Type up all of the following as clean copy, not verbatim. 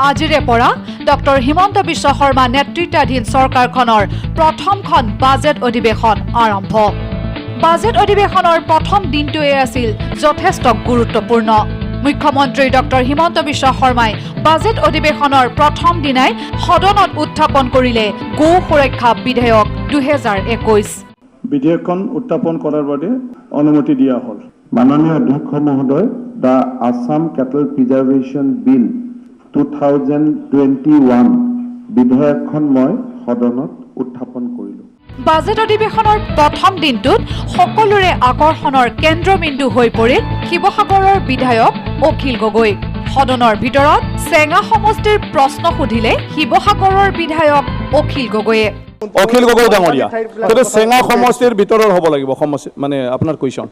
আজিৰে পৰা ডক্টৰ হিমন্ত বিশ্ব শৰ্মা নেতৃত্বাধীন চৰকাৰখনৰ প্ৰথমখন বাজেট অধিৱেশন আৰম্ভ। বাজেট অধিৱেশনৰ প্ৰথম দিনটোৱে আছিল যথেষ্ট গুৰুত্বপূৰ্ণ। মুখ্যমন্ত্ৰী ডক্টৰ হিমন্ত বিশ্ব শৰ্মাই বাজেট অধিৱেশনৰ প্ৰথম দিনাই সদনত উত্থাপন কৰিলে গো সুৰক্ষা বিধেয়ক 2021। বিধেয়কখন উত্থাপন কৰাৰ বাবে অনুমতি দিয়া হ'ল। মাননীয় অধ্যক্ষ মহোদয়, the Assam Cattle Preservation Bill, 2021 বিধেয়কখন মই সদনত উত্থাপন কৰিলোঁ। বাজেট অধিৱেশনৰ প্ৰথম দিনটোত সকলোৰে আকৰ্ষণৰ কেন্দ্ৰবিন্দু হৈ পৰিল শিৱসাগৰৰ বিধায়ক অখিল গগৈ। সদনৰ ভিতৰত চেঙা সমষ্টিৰ প্ৰশ্ন সুধিলে শিৱসাগৰৰ বিধায়ক অখিল গগৈয়ে। অখিল গগৈ ডাঙৰীয়া, সেইটো চেঙা সমষ্টিৰ ভিতৰৰ হ'ব লাগিব সমষ্টি, মানে আপোনাৰ কুৱেশ্যন।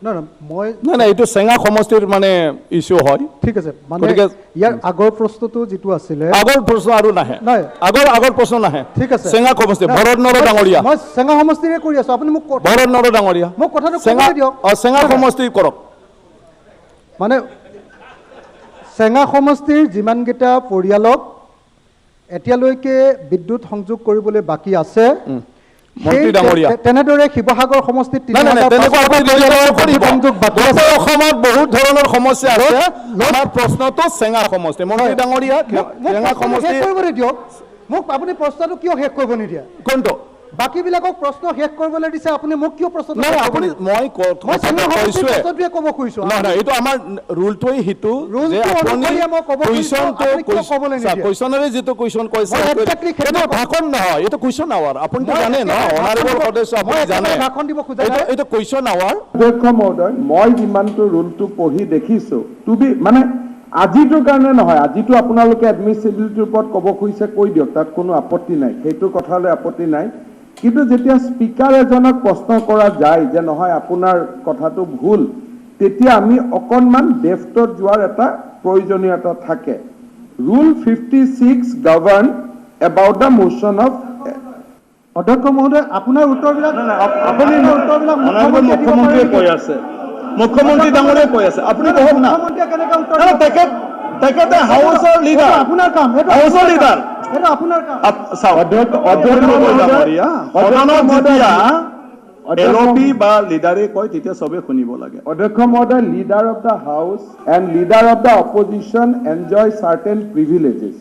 নহয় নহয়, মই নাই নাই, এইটো চেঙা সমষ্টিৰ মানে ইছ্যু হয়। ঠিক আছে, মানে ইয়াৰ আগৰ প্ৰশ্নটো যিটো আছিলে। আগৰ প্ৰশ্ন আৰু নাহে। নাই। আগৰ প্ৰশ্ন নাহে। ঠিক আছে। চেঙা সমষ্টি, নাই, ভৰত নৰ ডাঙৰীয়া। মই চেঙা সমষ্টিৰে কৰি আছো, আপুনি মোক ভৰত নৰ ডাঙৰীয়া। মোক কথাটো চেঙা ক'বলৈ দিয়ক। অ, চেঙা সমষ্টি কৰক। মানে চেঙা সমষ্টিৰ যিমানকেইটা পৰিয়ালক এতিয়ালৈকে বিদ্যুৎ সংযোগ কৰিবলৈ বাকী আছে, মন্ত্ৰী সেই ডাঙৰীয়া। তেনেদৰে শিৱসাগৰ সমষ্টিত নাই নাই নাই, 3500 তেনেকুৱা আপুনি পৰিয়ালৰ নকৰিব। সংযোগ বাকী আছে। গোটেই অসমত বহুত ধৰণৰ সমস্যা আছে। আমাৰ প্ৰশ্নটো চেঙা সমষ্টি, মন্ত্ৰী ডাঙৰীয়া। মোক চেঙা প্ৰশ্নটো সমষ্টি শেষ কৰিবলৈ দিয়ক মোক। আপুনি প্ৰশ্নটো কিয় শেষ কৰিব নিদিয়ে? কোনটো? বাকীবিলাকক প্ৰশ্ন শেষ কৰিবলৈ দিছে, আপুনি মোক কিয় প্ৰশ্নটো নাই শেষ কৰিব আপুনি নিদিয়ে? মই মই চেঙা সমষ্টিৰ কৈছোৱে। প্ৰশ্নটোৱে ক'ব খুজিছো। নহয় নহয়, এইটো আমাৰ ৰুলটোৱেই সেইটো যে ৰুলটো আপুনি অনুসৰিয়ে মই ক'ব খুজিছো, কুৱেশ্যনটো আপুনি কিয় ক'বলৈ নিদিয়ে? কুৱেশ্যনেৰে যিটো কুৱেশ্যন কৈছে, মই exactly সেইটো এইটো ভাষণ নহয়, এইটো কুৱেশ্যন আৱাৰ। আপুনিতো মই জানে ন, একেবাৰে অনাৰেবল ভাষণ দিব- সদস্য, আপুনি মই জানে। একেবাৰে ভাষণ দিব খোজা এইটো নাই। এইটো কুৱেশ্যন আৱাৰ। অধ্যক্ষ মহোদয়, মই যিমানটো ৰুলটো পঢ়ি দেখিছো, টু বি মানে আজিটোৰ কাৰণে নহয়, আজিতো আপোনালোকে এডমিচিবিলিটিৰ ওপৰত ক'ব খুজিছে, কৈ দিয়ক, তাত কোনো আপত্তি নাই, সেইটো কথালৈ আপত্তি নাই। কিন্তু যেতিয়া স্পীকাৰ এজনক প্ৰশ্ন কৰা যায় যে নহয়, আপোনাৰ কথাটো ভুল, তেতিয়া আমি অকণমান ডেফ্টত যোৱাৰ এটা প্ৰয়োজনীয়তা থাকে। Rule 56 govern about the motion of অধ্যক্ষ মহোদয়, আপোনাৰ উত্তৰবিলাক আপুনি আপোনাৰ উত্তৰবিলাক মুখ্যমন্ত্ৰীয়ে দিব পাৰে মুখ্যমন্ত্ৰীয়ে নেকি? কৈ আছে, মুখ্যমন্ত্ৰী ডাঙৰীয়াই কৈ আছে, আপুনি বহক না। মুখ্যমন্ত্ৰীয়ে কেনেকে উত্তৰ নাই, দিব? তেখেতে হাউচৰ লিডাৰ। এইটো আপোনাৰ কাম, এইটো হাউচৰ আপোনাৰ কাম। লিডাৰ। এইটো আপোনাৰ কাম। চাওক, অধ্যক্ষ গগৈ মহোদয়, ডাঙৰীয়া, অধ্যক্ষ সদনত মহোদয়, যেতিয়া এল অধ্যক্ষ পি বা লিডাৰে কয়, তেতিয়া চবে শুনিব লাগে। অধ্যক্ষ মহোদয়, leader of the house and leader of the opposition enjoy certain privileges.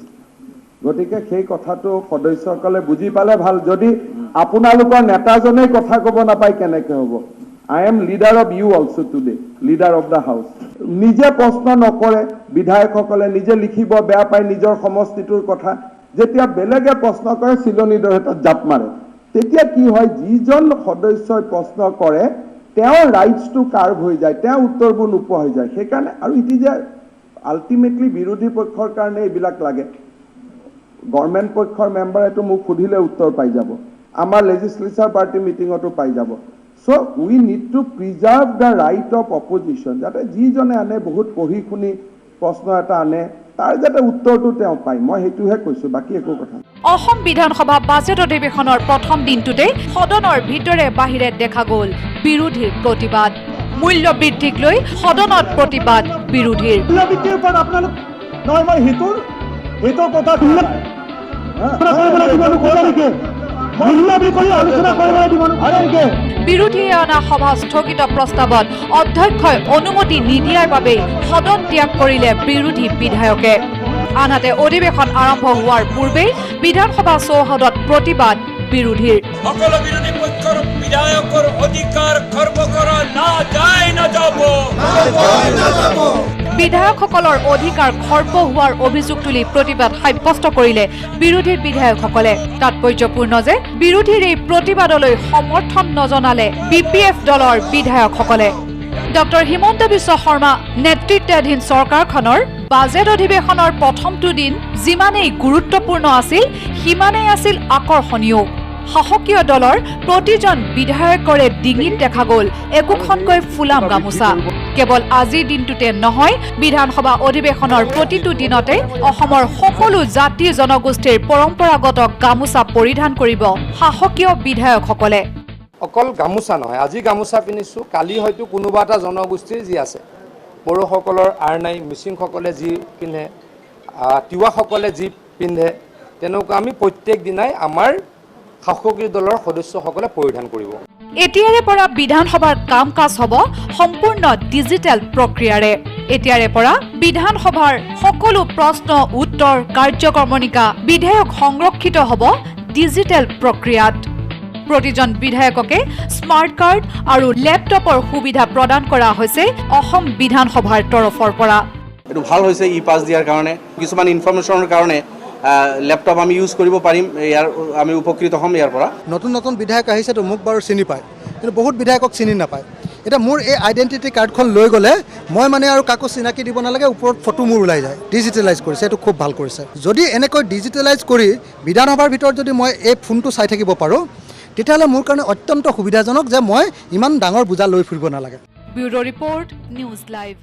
গতিকে সেই কথাটো সদস্যসকলে বুজি পালে ভাল। যদি আপোনালোকৰ নেতাজনেই কথা ক'ব নাপায়, কেনেকে হ'ব? I am leader of you also today, leader of the house. নিজে প্ৰশ্ন নকৰে, বিধায়কসকলে নিজে লিখিব বেয়া পায় নিজৰ সমষ্টিটোৰ কথা। যেতিয়া বেলেগে প্ৰশ্ন কৰে, চিলনীৰ দৰে তাত জাপ মাৰে। তেতিয়া কি হয়, যিজন সদস্যই প্ৰশ্ন কৰে তেওঁৰ ৰাইটছটো কাৰ্ভ হৈ যায়, তেওঁৰ উত্তৰবোৰ নোপোৱা হৈ যায়। সেইকাৰণে আৰু it is a ultimately বিৰোধী পক্ষৰ কাৰণে এইবিলাক লাগে। গভৰ্ণমেণ্ট পক্ষৰ মেম্বাৰেতো মোক সুধিলে উত্তৰ পাই যাব, আমাৰ লেজিছলেচাৰ পাৰ্টি মিটিঙতো পাই যাব। So we need to preserve the right of opposition, যাতে যিজনে আনে, বহুত পঢ়ি শুনি প্ৰশ্ন এটা আনে, তাৰ যাতে উত্তৰটো তেওঁ পায়। মই সেইটোহে কৈছোঁ, বাকী একো কথা নাই। অসম বিধানসভা বাজেট অধিৱেশনৰ প্ৰথম দিনটোতে সদনৰ ভিতৰে বাহিৰে দেখা গ'ল বিৰোধীৰ প্ৰতিবাদ। মূল্য বৃদ্ধিক লৈ সদনত প্ৰতিবাদ বিৰোধীৰ। মূল্যবৃদ্ধিৰ ওপৰত আপোনালোক নহয়, মই সেইটোৰ কথা কৰিবলৈ দিব নোখোজে নেকি? মূল্যবৃদ্ধি কৰি আলোচনা কৰিবলৈ দিব নোখোজে নেকি? বিৰোধীয়ে অনা সভা স্থগিত প্ৰস্তাৱত অধ্যক্ষই অনুমতি নিদিয়াৰ বাবেই সদন ত্যাগ কৰিলে বিৰোধী বিধায়কে। আনহাতে অধিৱেশন আৰম্ভ হোৱাৰ পূৰ্বেই বিধানসভা চৌহদত প্ৰতিবাদ বিৰোধীৰ। সকলো বিৰোধী পক্ষৰ বিধায়কৰ অধিকাৰ খৰ্ব কৰা না যায়, নাযাব। বিধায়কসকলৰ অধিকাৰ খৰ্ব হোৱাৰ অভিযোগ তুলি প্ৰতিবাদ সাব্যস্ত কৰিলে বিৰোধী বিধায়কসকলে। তাৎপৰ্যপূৰ্ণ যে বিৰোধীৰ এই প্ৰতিবাদলৈ সমৰ্থন নজনালে বি পি এফ দলৰ বিধায়কসকলে। ডক্টৰ হিমন্ত বিশ্ব শৰ্মা নেতৃত্বাধীন চৰকাৰখনৰ বাজেট অধিৱেশনৰ প্ৰথমটো দিন যিমানেই গুৰুত্বপূৰ্ণ আছিল, সিমানেই আছিল আকৰ্ষণীয়। শাসকীয় দলৰ প্ৰতিজন বিধায়কৰে ডিঙিত দেখা গ'ল একোখনকৈ ফুলাম গামোচা। কেৱল আজিৰ দিনটোতে নহয়, বিধানসভা অধিৱেশনৰ প্ৰতিটো দিনতে অসমৰ সকলো জাতি জনগোষ্ঠীৰ পৰম্পৰাগত গামোচা পৰিধান কৰিব শাসকীয় বিধায়কসকলে। অকল গামোচা নহয়, আজি গামোচা পিন্ধিছোঁ, কালি হয়তো কোনোবা এটা জনগোষ্ঠীৰ যি আছে, বড়োসকলৰ আৰনাই, মিচিংসকলে যি পিন্ধে, তিৱাসকলে যি পিন্ধে তেনেকুৱা আমি প্ৰত্যেক দিনাই আমাৰ শাসকীয় দলৰ সদস্যসকলে পৰিধান কৰিব। এতিয়াৰে পৰা বিধানসভাৰ কাম কাজ হ'ব সম্পূৰ্ণ ডিজিটেল প্ৰক্ৰিয়াৰে। এতিয়াৰে পৰা বিধানসভাৰ সকলো প্ৰশ্ন উত্তৰ, কাৰ্যক্ৰমণিকা, বিধেয়ক সংৰক্ষিত হ'ব ডিজিটেল প্ৰক্ৰিয়াত। প্ৰতিজন বিধায়ককে স্মাৰ্ট কাৰ্ড আৰু লেপটপৰ সুবিধা প্ৰদান কৰা হৈছে অসম বিধানসভাৰ তৰফৰ পৰা। এইটো ভাল হৈছে। ই পাছ দিয়াৰ কাৰণে কিছুমান ইনফৰ্মেশ্যনৰ কাৰণে লেপটপ আমি ইউজ কৰিব পাৰিম, ইয়াৰ আমি উপকৃত হ'ম ইয়াৰ পৰা। নতুন নতুন বিধায়ক আহিছেতো, মোক বাৰু চিনি পায়, কিন্তু বহুত বিধায়কক চিনি নাপায়। এতিয়া মোৰ এই আইডেণ্টিটি কাৰ্ডখন লৈ গ'লে মই মানে আৰু কাকো চিনাকি দিব নালাগে, ওপৰত ফটো মোৰ ওলাই যায়। ডিজিটেলাইজ কৰিছে, এইটো খুব ভাল কৰিছে। যদি এনেকৈ ডিজিটেলাইজ কৰি বিধানসভাৰ ভিতৰত যদি মই এই ফোনটো চাই থাকিব পাৰোঁ, তেতিয়াহ'লে মোৰ কাৰণে অত্যন্ত সুবিধাজনক যে মই ইমান ডাঙৰ বোজা লৈ ফুৰিব নালাগে। Bureau report, News Live.